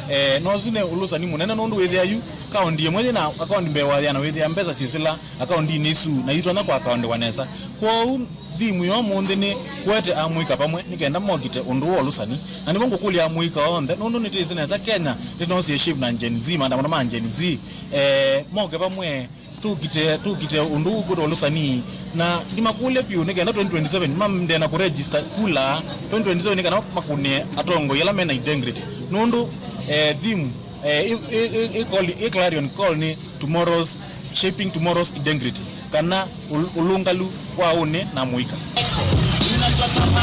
Eh, no ũsu nĩ ũlũsani mũnene, nũndũ wĩthĩa yu kaunti ĩmwe yĩ na akaunti mbee wa thĩana, wĩthĩa mbesa syĩsĩla akauntinĩ isu, na itonya kwa akauntiwa nesa. Kwoou, thimu ya ũmũnthĩ nĩ kũete amũika vamwe nĩ kenda mokite ũndũ wa ũlũsani. Na nĩvo ngũkũlya amũika onthe, nũndũ nĩtwĩsĩ nesa Kenya ndĩnosie shape na Gen Z, maandamano ma Gen Z, eh, moke vamwe, tũkite, tũkite ũndũ ũũ kwĩtwa ũlũsani. Na ndimakũlya vyũ nĩ kenda twenty twenty-seven mamende na kũregister kula twenty twenty-seven nĩ kana makũnĩe atongoi ala mena integrity. Nũndũ, eh, theme, eh, ĩ, ĩ, ĩ, ĩ call, ĩ clarion call nĩ tomorrow's, shaping tomorrow's integrity, kana ũl-, ũlũngalu wa ũnĩ na mũika.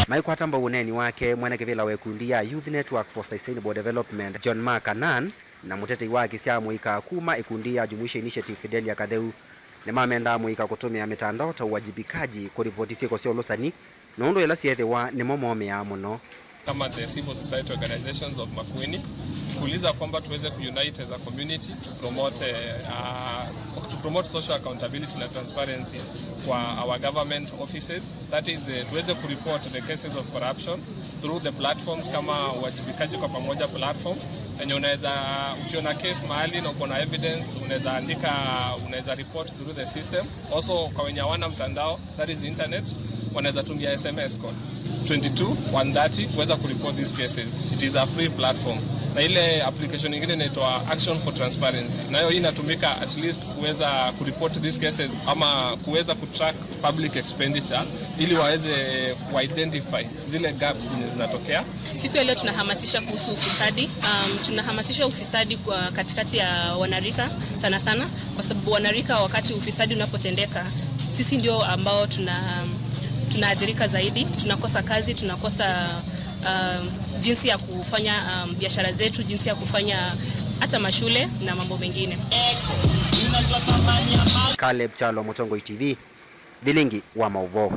Maikwata mbau ũneeni wake, mwene kĩvĩla wa ĩkundi ya Youth Network for Sustainable Development, John Mark Anan, na mũtetei wa aki sya amũika kuma ĩkundi ya Jumuisha Initiative, Fidelia Katheu, nĩmamendaa amũika kũtũmĩa mĩtandao ta Uwajibikaji kũripoti syĩko sya ũlũsani, nũndũ ĩla syeethĩwa nĩmo momĩaa mũno. Kama the civil society organizations of Makueni, kuuliza kwamba tuweze kuunite as a community to promote, eh, uh, to promote social accountability na transparency kwa our government offices. That is, eh, tuweze kureport the cases of corruption through the platforms kama Uwajibikaji kwa Pamoja platform, yenye unaweza, ukiona case mahali na uko na evidence, unaweza andika, unaweza report through the system. Also, kwa wenye hawana mtandao, that is internet, wanaweza tumia S M S code twenty-two one thirty kuweza kureport these cases. It is a free platform. Na ile application nyingine inaitwa Action for Transparency. Nayo hii inatumika at least kuweza kureport these cases ama kuweza kutrack public expenditure ili waweze kuidentify zile gaps zenye zinatokea. Siku ya leo tunahamasisha kuhusu ufisadi. Um, tunahamasisha ufisadi kwa katikati ya wanarika sana sana, kwa sababu wanarika, wakati ufisadi unapotendeka, sisi ndio ambao tuna, tunaathirika zaidi, tunakosa kazi, tunakosa, um, jinsi ya kufanya, um, biashara zetu, jinsi ya kufanya hata mashule na mambo mengine. Caleb Kyalo, Mũtongoi T V, Vilingi wa Maũvoo.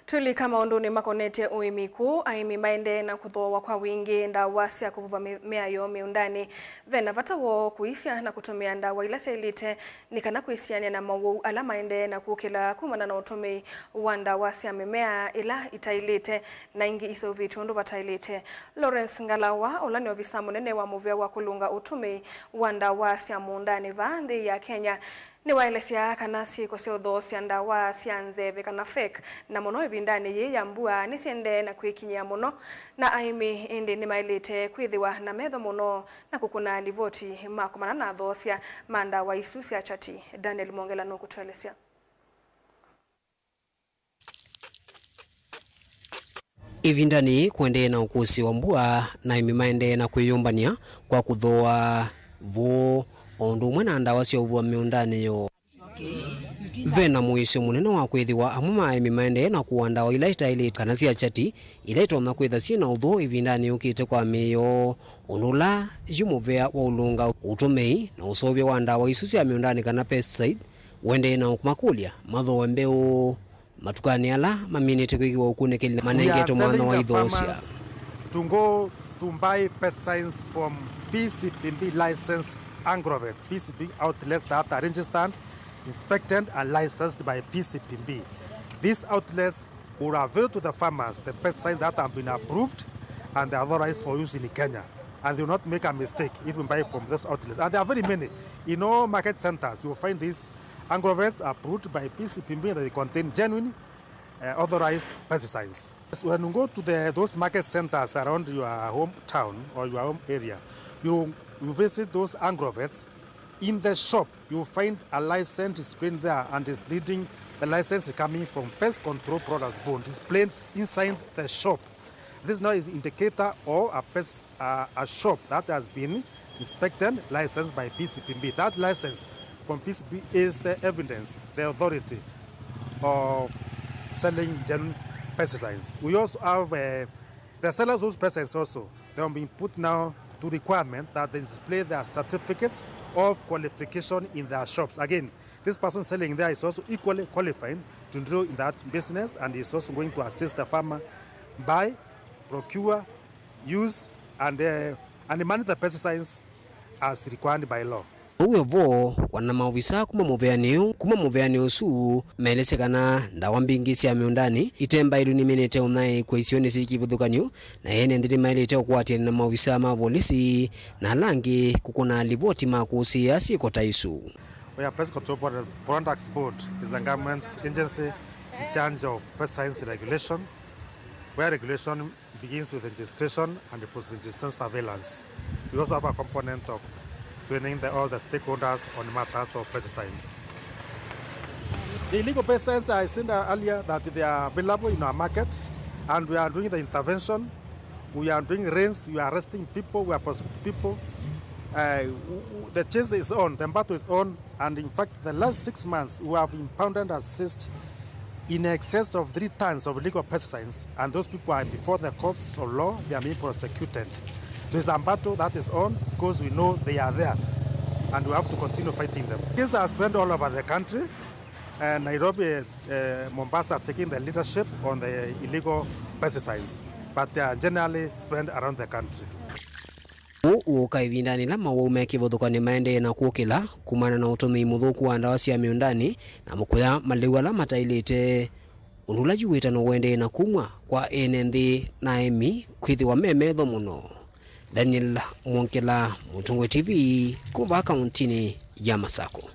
Tũlika maũndũnĩ makonetye ũĩmi kũũ, aĩmi maendee na kũthooa kwa wingĩ ndawa sya kũvuva mĩmea yoo mĩũndanĩ. Ve na vata woo kũisya na kũtũmĩa ndawa ila syaĩlĩte nĩ kana kwĩsiany'a na mawau ala maendee na kũkĩla kumana na ũtũmĩi wa ndawa sya mĩmea ila itaĩlĩte na ingĩ iseũvĩtw'e ũndũ vataĩlĩte. Lawrence Ngalawa, ũla nĩ ovisa mũnene wa mũvĩa wa kũlũnga ũtũmĩi wa ndawa sya mũũndanĩ vaa nthĩ ya Kenya, Nĩwaelesya kana syĩko sya ũthoosya ndawa sya nzeve kana fake, na mũno ĩvindanĩ yĩĩ ya mbua, nĩsyendee na kwĩkinyĩa mũno, na aĩmi ĩndĩ nĩmaĩlĩte kwĩthĩwa na metho mũno na kũkũna livoti makomana na athoosya ma ndawa isu sya chati. Daniel Mwongela nũkũtũelesya. Ĩvindanĩ yĩĩ kũendee na ũkũsĩ wa mbua, na aĩmi maendee na kwĩyũmbany'a kwa kũthooa vũũ o ũndũ ũmwe na ndawa sya ũvũa mĩũndanĩ yoo. Ve na mũisyo mũnene wa kwĩthĩwa amwe ma aĩmi maendee na kũaa ndawa ila itaĩlĩte kana sya chati, ila itonya kwĩtha syĩ na ũthũ ĩvindanĩ yũkĩte kwa mĩĩ yoo, ũndũ ũla yu mũvea wa ũlũnga ũtũmĩi na ũseũvya wa ndawa isu sya mĩũndanĩ kana pesticide, ũendee na kũmakũlya mathooe mbeũ matukanĩ ala maminĩte kwĩkĩwa ũkunĩkĩli na manengetwe mwanya wa ithoosya. We are telling the farmers to go to buy pesticides from P C P B licensed agrovet, P C P B outlets that are registered, inspected and licensed by P C P B. These outlets will avail to the farmers the pesticides that have been approved and they are authorized for use in Kenya. And they will not make a mistake if we buy from those outlets. And there are very many. In all market centers, you will find these agrovets approved by P C P B that they contain genuine, uh, authorized pesticides. Yes, when you go to the, those market centers around your hometown or your home area, you, you visit those agrovets. In the shop, you find a license displayed there and is reading the license coming from Pest Control Products Board displayed inside the shop. This now is indicator or a pest, uh, a shop that has been inspected, licensed by P C P B. That license from P C P B is the evidence, the authority of selling genuine pesticides. We also have, uh, the sellers of those pesticides also. They have been put now to requirement that they display their certificates of qualification in their shops. Again, this person selling there is also equally qualified to do in that business and is also going to assist the farmer buy, procure, use and, uh, and manage the pesticides as required by law. Ũu wĩ vo, wana maovisa kuma mũveanĩ ũũ, kuma mũveanĩ ũsu, maelesya kana ndawa mbingĩ sya mĩũndanĩ itembaĩlu niminĩte ũnyaĩĩkwa isionĩ syĩ kĩvathũkany'o, na ene nthĩ nĩmaĩlĩte ũkwatĩanĩa na maovisa ma volisi na ala angĩ kũkũna livoti ma kũsĩĩa syĩko ta isu. We are Pest Control Board, Products Board is a government agency in charge of pesticides regulation, where regulation begins with registration and post-registration surveillance. We also have a component of training the, all the stakeholders on matters of pesticides. The illegal pesticides, I said earlier that they are available in our market, and we are doing the intervention. We are doing raids, we are arresting people, we are prosecuting people. Uh, w-, w-, the chase is on, the battle is on, and in fact, the last six months, we have impounded and seized in excess of three tons of illegal pesticides, and those people are before the courts of law, they are being prosecuted. There is a battle that is on because we know they are there, and we have to continue fighting them. These are spread all over the country, and Nairobi, uh, Mombasa are taking the leadership on the illegal pesticides, but they are generally spread around the country. Ũũ ũũka ĩvindanĩ ĩla mawau me kĩvathũkany'o maendee na kũkĩla kumana na ũtũmĩi mũthũku wa ndawa sya mĩũndanĩ na kũya malĩu ala mataĩlĩte, ũndũ ũla yu wĩtano ũendee na kumw'a kwa ene nthĩ na aĩmi kwĩthĩwa me metho mũno. Daniel Mwongela, Mũtongoi T V, kuma vaa kauntinĩ ya Masakũ.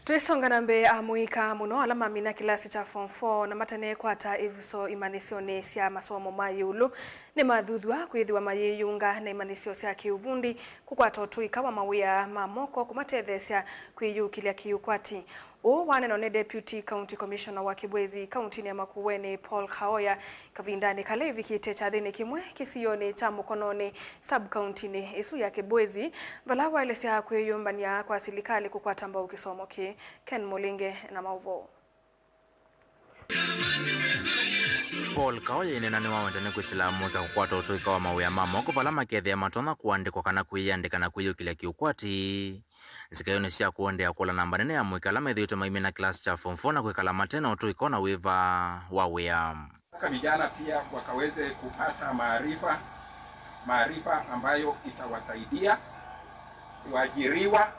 Twĩsonga na mbee, amũika mũno ala mamina kĩlasi kya form four na matenekwata ĩvuso imanyĩsyonĩ sya masomo ma ĩũlũ nĩmathuthw'a kwĩthĩwa mayĩyunga na imanyĩsyo sya kĩũvundi kũkwata ũtũĩka wa mawĩa ma moko kũmatetheesya kwĩyũkĩlya kĩũkwati. Ũũ wanenwa nĩ Deputy County Commissioner wa Kibwezi kauntinĩ ya Makueni, Paul Kaoya, kavindanĩ kala ĩvikĩte kyathĩnĩ kĩmwe kĩsionĩ kya Mũkononĩ, sub-kauntinĩ ĩsu ya Kibwezi, vala waelesya kwĩyũmbany'a kwa silikalĩ kũkwata mbau kĩsomo kĩĩ. Ken Mũlinge na maũvoo. Paul Kaoya ĩnena nĩwaweta nĩ kwĩsĩla amũika kũkwata ũtũĩka wa mawĩa ma moko vala makethĩa matonya kũandĩkwa kana kwĩyĩandĩka na kwĩyũkĩlya kĩũkwati. Nzikaĩonĩ sya kũendeea kũla namba nene ya amũika ala methĩĩtwe maimina kĩlasi kya form four na kwĩkala mate na ũtũĩka na wĩva wa wĩa. Nataka vijana pia wakaweze kupata maarifa, maarifa ambayo itawasaidia kuajiriwa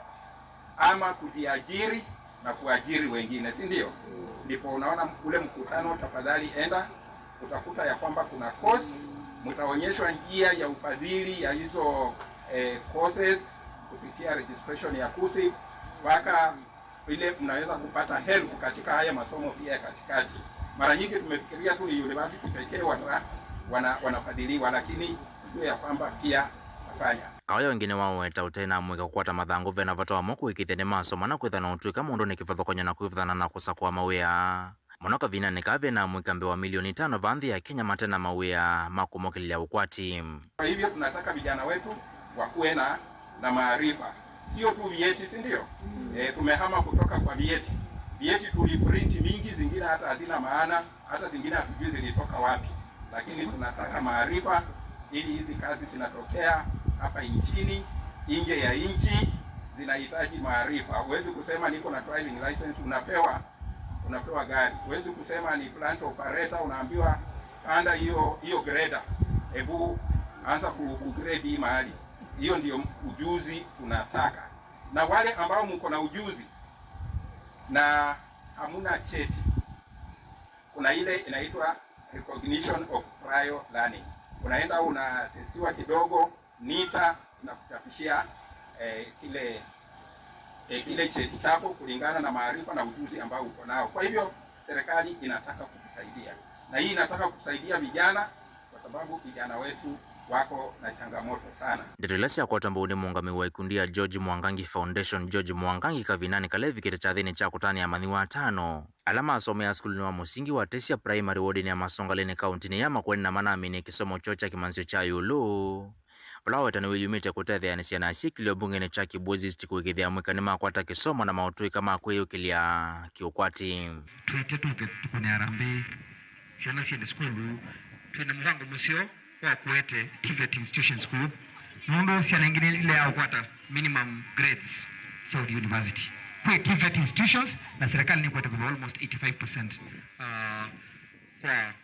ama kujiajiri na kuajiri wengine, si ndio? Ndipo unaona ule mkutano, tafadhali enda, utakuta ya kwamba kuna course, mtaonyeshwa njia ya ufadhili ya hizo, eh, courses kupitia registration ya KUSSIP, mpaka ile mnaweza kupata help katika haya masomo pia ya katikati. Mara nyingi tumefikiria tu ni university pekee wana, wana, wanafadhiliwa, lakini tujue ya kwamba pia nafanya. Kaoya ũngĩ nĩwaweta ũte na amũika kũkwata mathangũ vena vata wamo kũĩkĩĩthya nĩmasoma na kwĩthana ũtw'ĩka mũndũ nĩ kĩvathũkany'o na kwĩvathana na kũsakũa mawĩa. Mũno kavindanĩ kaa vena amũika mbee wa milioni itano va nthĩ ya Kenya mate na mawĩa ma kũmokĩlĩlya ũkwati. Kwa hivyo tunataka vijana wetu wakuwe na, na maarifa. Sio tu vyeti, si ndio? Mm. Eh, tumehama kutoka kwa vyeti. Vyeti tuliprint mingi, zingine hata hazina maana, hata zingine hatujui zilitoka wapi. Lakini tunataka maarifa ili hizi kazi zinatokea hapa nchini, nje ya nchi, zinahitaji maarifa. Huwezi kusema niko na driving license, unapewa unapewa gari. Huwezi kusema ni plant operator, unaambiwa panda hiyo, hiyo grader, hebu anza ku, ku grade hii mahali. Hiyo ndio ujuzi tunataka. Na wale ambao mko na ujuzi na hamuna cheti, kuna ile inaitwa recognition of prior learning. Unaenda unatestiwa kidogo, NITA inakuchapishia, eh, kile, eh, kile cheti chako kulingana na maarifa na ujuzi ambao uko nao. Kwa hivyo serikali inataka kutusaidia, na hii inataka kusaidia vijana kwa sababu vijana wetu wako na changamoto sana. Ndeto ila syakwata mbau nĩ mũũngamĩi wa ikundi ya George Mwangangi Foundation, George Mwangangi, kavindanĩ kala evikĩte kyathĩnĩ kya kũtanĩa amanyĩw'a atano ala masomeaa sukulunĩ wa mũsingi wa Tesia Primary wodinĩ ya Masongaleni kauntinĩ ya Makueni na manaminie kĩsomo kyoo kya kĩmanyĩsyo kya ĩũlũ, vala waweta nĩwĩyumĩtye kũtetheanĩsya na asyai kĩlĩo mbungenĩ kya Kibwezi East kũĩkĩĩthya amũika nĩmakwata kĩsomo na maũtũĩka ma kwĩyũkĩlya kĩũkwati. Twĩte tũke tũkũne harambee, syana syende sukulu, twĩ na mũvango mũseo wa kũete TVET institutions kũu, nũndũ syana ingĩ nĩileaa kũkwata minimum grades sya ũthi university. Kwĩ TVET institutions, na serikali nĩkwete kũva almost eighty-five percent, uh, kwa,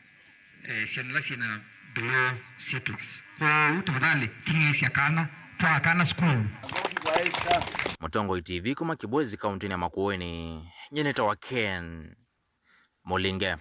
eh, syana ila syĩna below C plus. Kwoou tafadhali, thing'ĩĩsya kana, twaa kana sukulu. Mũtongoi TV kuma Kibwezi, kauntinĩ ya Makueni, nyie nĩtawa Ken Mũlinge.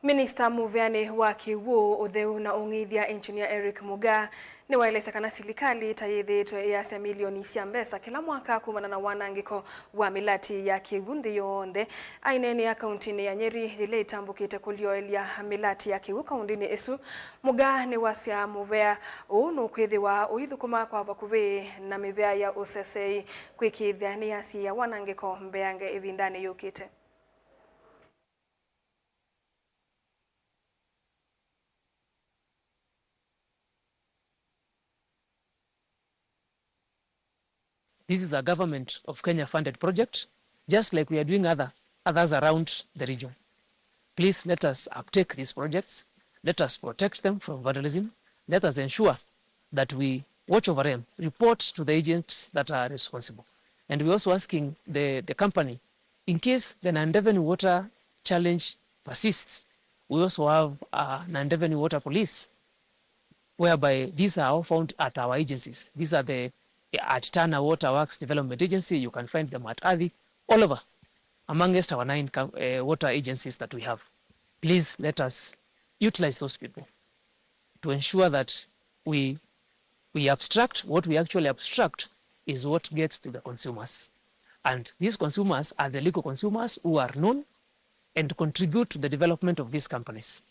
Minista mũveanĩ wa kĩw'ũ, ũtheu na ũng'ithya, Engineer Eric Mugaa, nĩwaelesya kana silikalĩ ta yĩthĩĩtwe ĩyasya milioni sya mbesa kĩla mwaka kumana na wanangĩko wa mĩlatĩ ya kĩw'ũ nthĩ yonthe. Aineenea kauntinĩ ya Nyeri yĩla ĩtambũkĩte kũlyoelya mĩlatĩ ya kĩw'ũ kauntinĩ ĩsu, Mugaa nĩwasya mũvea ũũ nũkwĩthĩwa ũithũkũma kwa vakuvĩ na mĩvea ya ũseseĩ kwĩkĩĩthya nĩyasiĩĩa wanangĩko mbeange ĩvindanĩ yũkĩte. This is a government of Kenya funded project, just like we are doing other, others around the region. Please let us uptake these projects, let us protect them from vandalism, let us ensure that we watch over them, report to the agents that are responsible. And we're also asking the, the company, in case the Nandi Avenue water challenge persists, we also have, uh, Nandi Avenue Water Police, whereby these are all found at our agencies. These are the, at Tana Water Works Development Agency, you can find them at Athi, all over, amongst our nine co-, uh, water agencies that we have. Please let us utilize those people to ensure that we, we abstract, what we actually abstract is what gets to the consumers. And these consumers are the legal consumers who are known and contribute to the development of these companies.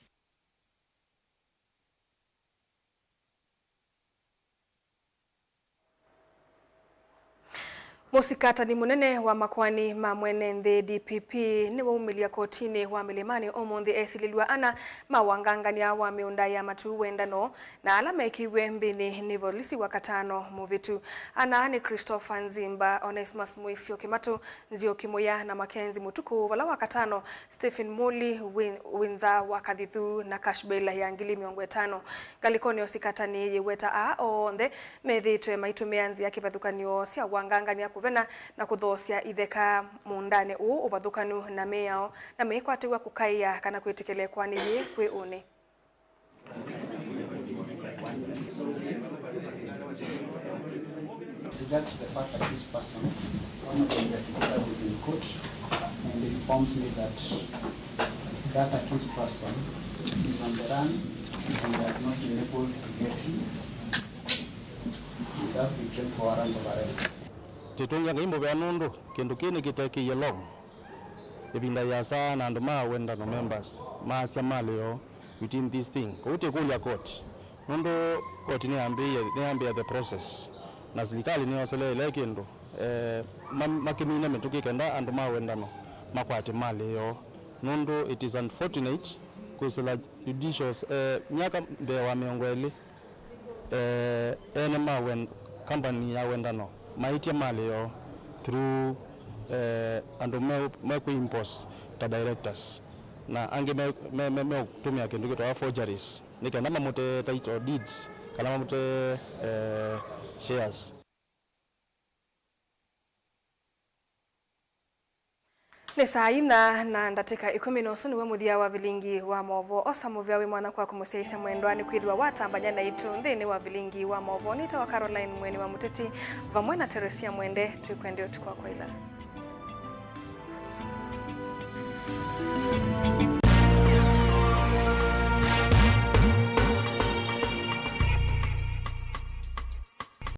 Mũsikatani mũnene wa makoani ma mwene nthĩ, DPP, nĩwaumĩlya kotinĩ wa Mĩlĩmanĩ ũmũnthĩ esilĩlw'a ana ma wangangany'a wa mĩũnda ya matu wendano na ala mekĩiwe mbĩnĩ nĩ volisi Wakatano mũvĩtu. Ana nĩ Christopher Nzimba, Onesmus Mũisyo Kĩmatũ, Nzioki Mũya na Mackenzie Mũtukũ, vala Wakatano Stephen Muli, Win-, Windsor wa Kathithu na Cash Bail ya ngili mĩongo ĩtano. Ngalĩkonĩ ya ũsikatani yĩweta aa onthe methĩĩtwe maitũmĩa nzĩa kĩvathũkany'o sya wangangany'a kũvena na kũthoosya itheka mũũndanĩ ũũ ũvathũkanu na mĩao, na meikwatĩw'a kũkaĩa kana kwĩtĩkĩla ĩkoani yĩĩ kwĩ ũnĩ. Regards to the fact that this person, one of the investigators is in court and informs me that that accused person is on the run and they have not been able to get him. He has been kept for warrants of arrest. Tũtũngĩa Ngai mũvea nũndũ kĩndũ kĩĩ nĩkĩtekĩie long ĩvinda yĩasa na andũ ma wendano members maasya malĩ yoo within this thing. Kwoou tĩkũlya court nũndũ court nĩyambĩĩe, nĩyambĩĩa the process na silikalĩ nĩyoseleele kĩndũ, eh, ma-, makĩmine mĩtũkĩ kenda andũ ma wendano makwate malĩ yoo nũndũ it is unfortunate kwĩsĩla judicials, eh, myaka mbee wa mĩongo ĩlĩ. Eh, ene ma wen-, company ya wendano maĩtye malĩ yoo through, eh, andũ me, mekwĩ impose ta directors na angĩ me, me, me, mekũtũmĩa kĩndũ kĩtawa forgeries nĩ kenda mamũte title deeds kana mamũte, eh, shares. Nĩ saa inya na ndatĩka ĩkũmi, na ũsu nĩw'o mũthya wa vilingi wa maũvoo. Osa mũvea wĩ mwanya kwaku mũsyaĩĩsya mwendwa nĩkwĩthĩwa watambany'a naitũ nthĩnĩ wa vilingi wa maũvoo. Nĩtawa Caroline Mweni wa Mũteti vamwe na Teresia Mwende. Twĩkwendea ũtukũ wa kwaĩla.